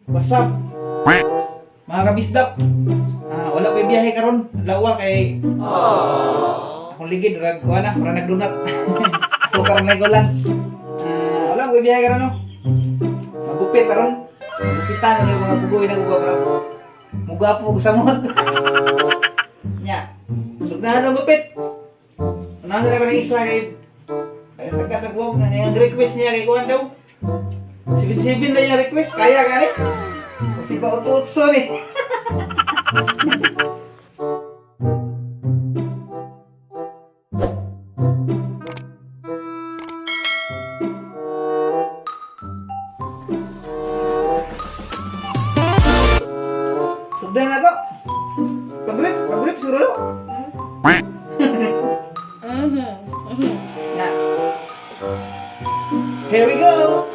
What's up, mga kabisdak? Ah, wala ko'y biyahe karon. Lawa kay akong ligid rag kuha na, para nagdunat. Sukar na ko lang. Ah, wala ko'y biyahe karon, no. Magupit karon. Gupitan yung mga bugoy na gugo pero mugapo og samot. Nya. Sugnahan ang gupit. Unahan na ko ng isa kay ay nagkasagwag na ang request niya kay kuan daw. 77 na niya request, kaya gani. Kasi pa utso-utso ni. Sugdan na to. Pagrip, pagrip siguro. Na. Here we go.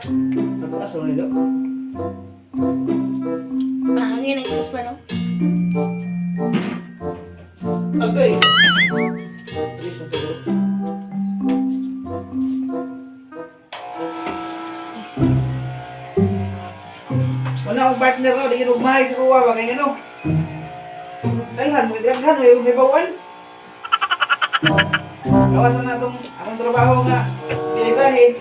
Pataas ano nito? Mahangin ang pa, no? Okay. Please, ang siguro. Yes. Wala akong partner, no, di kinugmahay sa kuwa ba kay ano. Dalhan, magdaghan, may bawan. Gawasan na itong akong trabaho nga, biyahe.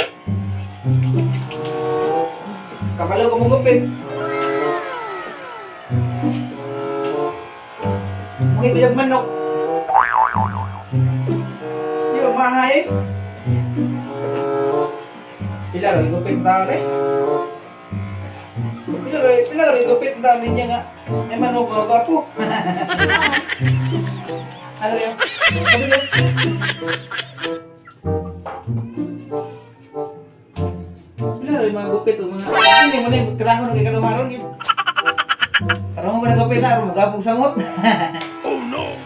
Kabalo ko mugupit. Muhi ba yung manok? Di ba mahay? Pila rin gupit na eh. Pila rin gupit na ninyo nga. May manok ba gwapo? Ano yun? Ano yun? Pila rin mga gupit o mga... Hindi mo na yung krahon ng ikalumaron yun. Karoon mo na gupit na, aron magapong samot. Oh no!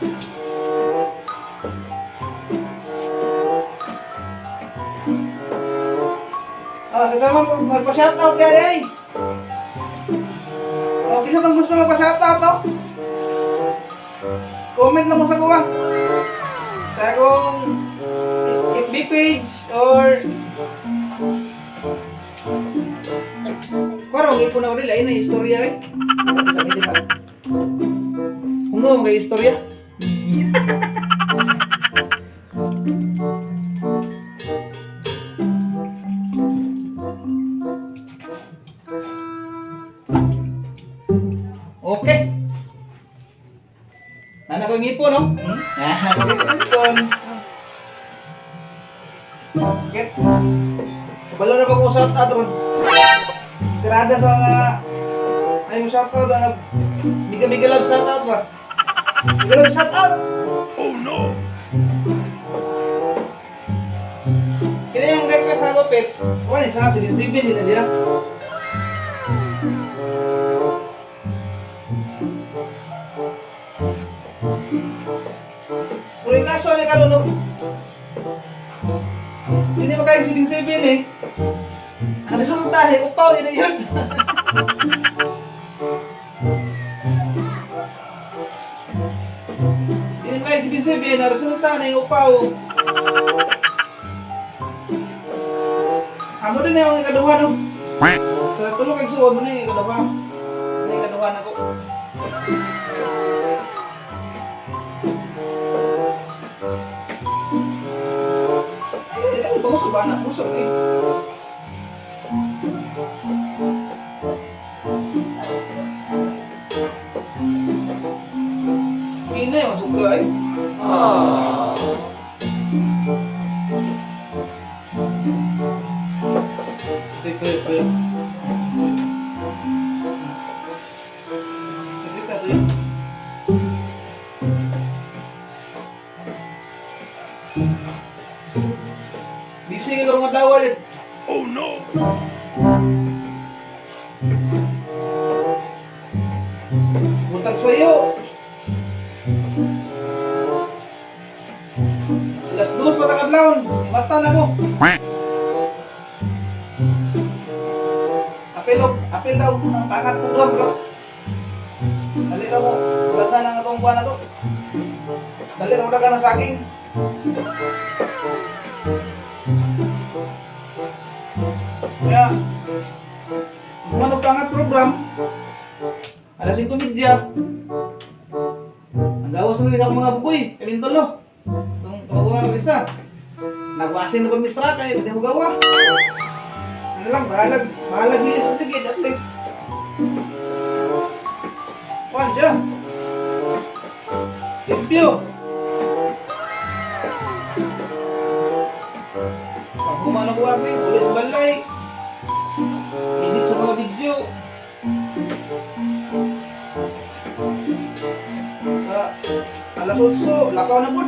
Oh, sasama ko, magpa-shoutout ka ay. Oh, kinsa bang gusto magpa-shoutout to? Comment lang mo sa kuwa. Sa akong FB page or Kwarong ipon na nila, na istorya eh. Hungo mga istorya. Okay. Nana ko yung ipon, no? Hmm? Ah, ipon. Okay. Kabalo na ba kung shout out ron? Tirada sa mga ay mo shout out ang Biga biga love shout out ba? Biga love shout out. Oh no! Kaya yung request sa gupit, wala sa 77 din na siya. Pero yung kaso ni karon, no? Hindi mo kaya 77 eh. Ang resulta eh, upaw din na yun. Hindi mo kaya 77, ang resulta na yung upaw. Amo din na yung ikaduha, no? Sa tulog kay suod mo na yung ikaduha. Ano yung ikaduha na ko? Ay, ay, bangus ba na? Bangus eh. Hina yung suka eh. Ito, ito, ito. Ito, ito, ito. Busy ka karong adlaw eh. Oh no! Butag sa'yo. 2:00 pa ta kadlawon. Mata na ko. Apil, og- apil daw ang pangat program bro. Dali ka mo. Wala na ang atong buwan na to. Dali na mo ng saging. Kaya, Umano ka nga program, alas 5:30, ang gawas na sa mga bugoy, kalintolo. Itong tumaguan ng isa. Nagwasin na pag-mistra, kaya hindi mo gawa. Ano lang, bahalag, bahalag niya sa ligid, at least. Kuhan siya. Limpyo. Pag humano ko wasin, ulit sa balay. Edit sa mga video. Ah, alas 8, lakaw na po.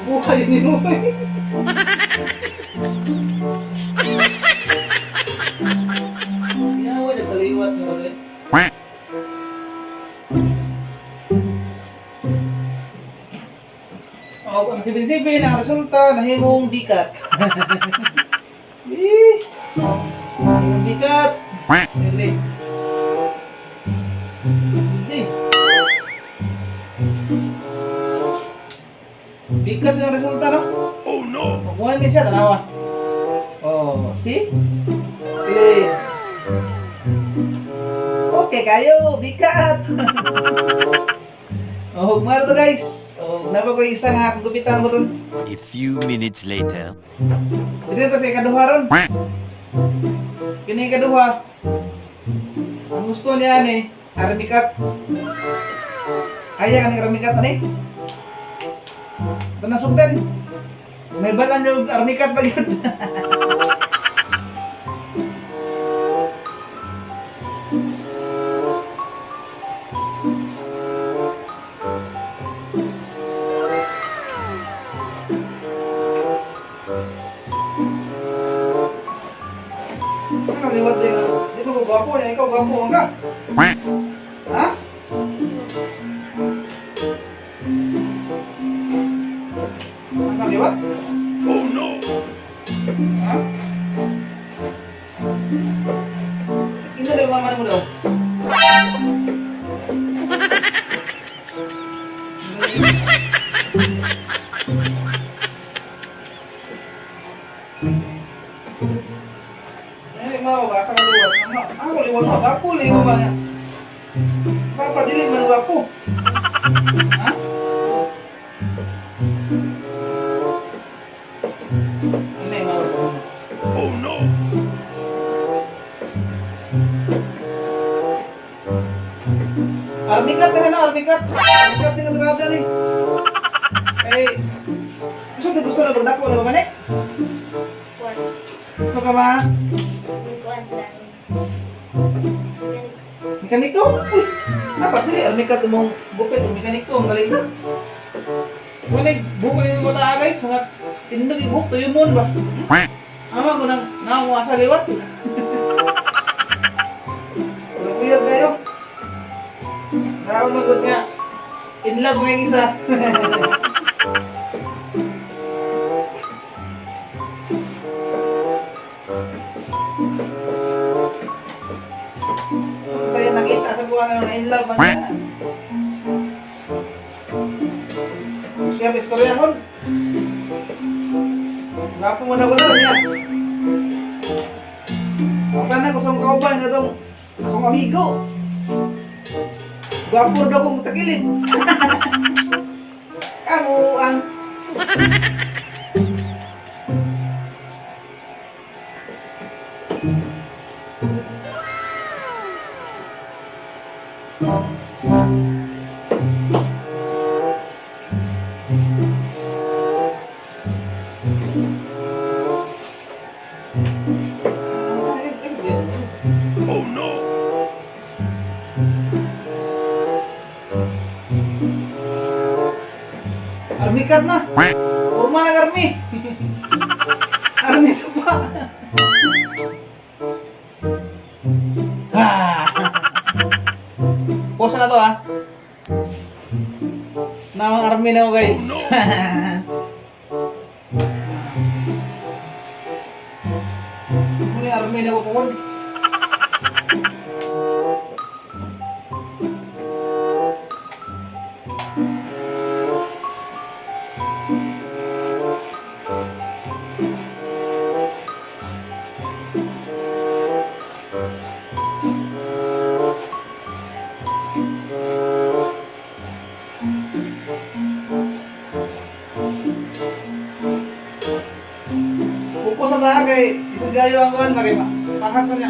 Buhay ni mo eh. Ginawa niya, kaliwat niya ulit. O, ang 77, ang resulta, nahimong bikat. Eh, nahimong bikat. Hindi. Hindi. Bikat yung resulta, no? Oh no! Mabuhay din siya, tanawa. Oh, see? Clean. Okay kayo, bikat. Oh, meron to guys. Oh, napa ko isa nga akong gupitan mo ron. A few minutes later. Dili na to sa ikaduha ron. Kini ikaduha. Ang gusto niya ni armikat. Kaya ka ng armikat ani? Ito na sugdan. May balan yung armikat pa yun. Ano liwat din? Di ba ko gwapo niya? Ikaw gwapo man ka? Ha? Ano liwat? Oh no! Ha? Ino na yung mama mo daw. Eh, mama ba? Sa kaliwat. Mama, ako liwat mo. Ako liwat ba niya? Papa, dili man ako. Ha? Hindi, mama. Oh no! Army cut na na, army cut. Army cut nga drada ni. Eh, gusto ka gusto na bagdako na ba man? Kuan. Gusto ka ba? Kuan lang. Mekaniko? Uy, dapat dili army cut mong gupit o mekaniko ang galing ka. Wala buko ni mo ta guys, mga tindog ibuk tuyo mo ba? Ama ko nang nanguha sa liwat. Pero kuya kayo. Sa akong magod nga. In love nga yung isa. Saya nakita sa buwan nga na in love man siya. Siya istorya hon. Gapo mo na ko na niya. Wala na ko sa kauban nga tong akong amigo. Gwapo daw kong tagilid. Kamu ang Oh no! Army cut na. Kurma na army. Army pa. Ah. Posa na to ah. Nawang army na ako guys. Oh, Muli army na ako pukul. ta kay isang gayo ang kuan mari ma. Parhat ko niya.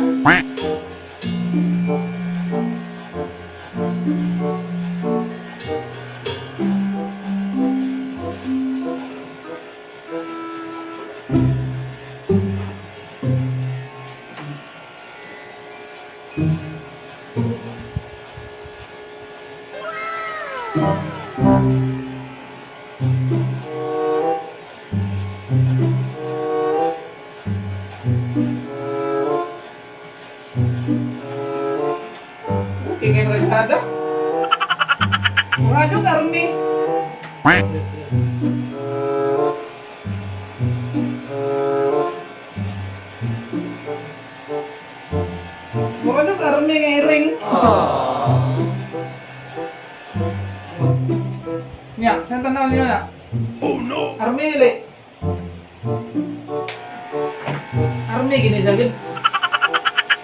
Okay kay mga. Murado karmi. Murado karmi nga ring. Nya, saan tanaw niyo na? Oh no! Army ili. Army gini sa gid.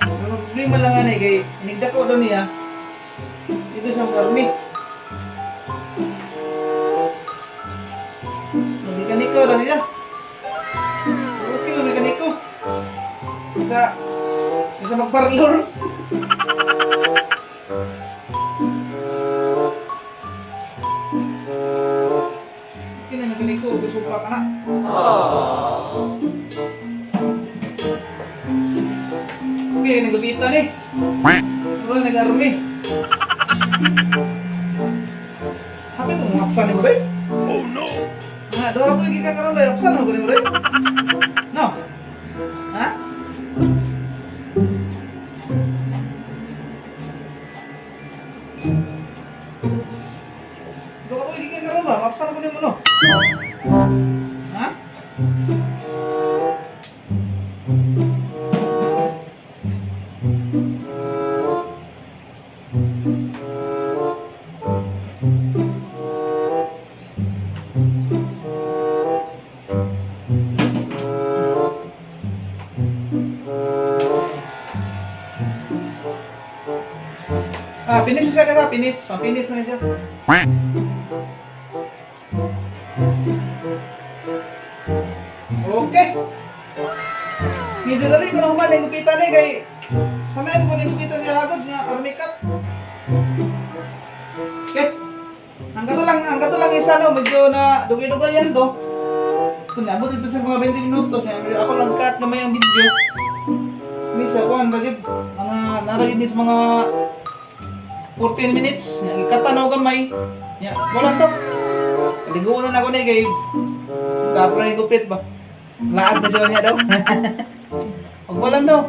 Pero problema lang ani kay inigdako daw niya. Dito siya army. Mekaniko daw siya. Okay lang mekaniko. Isa isa magparlor. Okay na mekaniko, gusto pa ka na. Okay, nagupita ni. Wala nag-army. Happy itong mga apsan ni Buday? Oh no! Nga, doon ako yung kakaroon dahil apsan mo ni Buday? No? Ha? Doon ako yung kakaroon ba? Apsan ko ni mo no? Ha? Ah, finish na siya kaya, finish. Ah, finish na siya. Okay. Medyo dali ko na human ang gupitan eh kay sanayin ko ng gupitan niya hagod nga army cut. Okay. Ang kato lang isa no, medyo na dugay-dugay yan to. Ito na, abot ito sa mga 20 minutos. Ako lang cut gamay ang video. Hindi siya kuan ba gyud? Mga nara gyud is mga 14 minutes. Ikata na ako gamay. Ya, wala to. Kaliguan na ako ni kay kapra yung gupit ba. Laag na sila niya daw. Pag walan daw.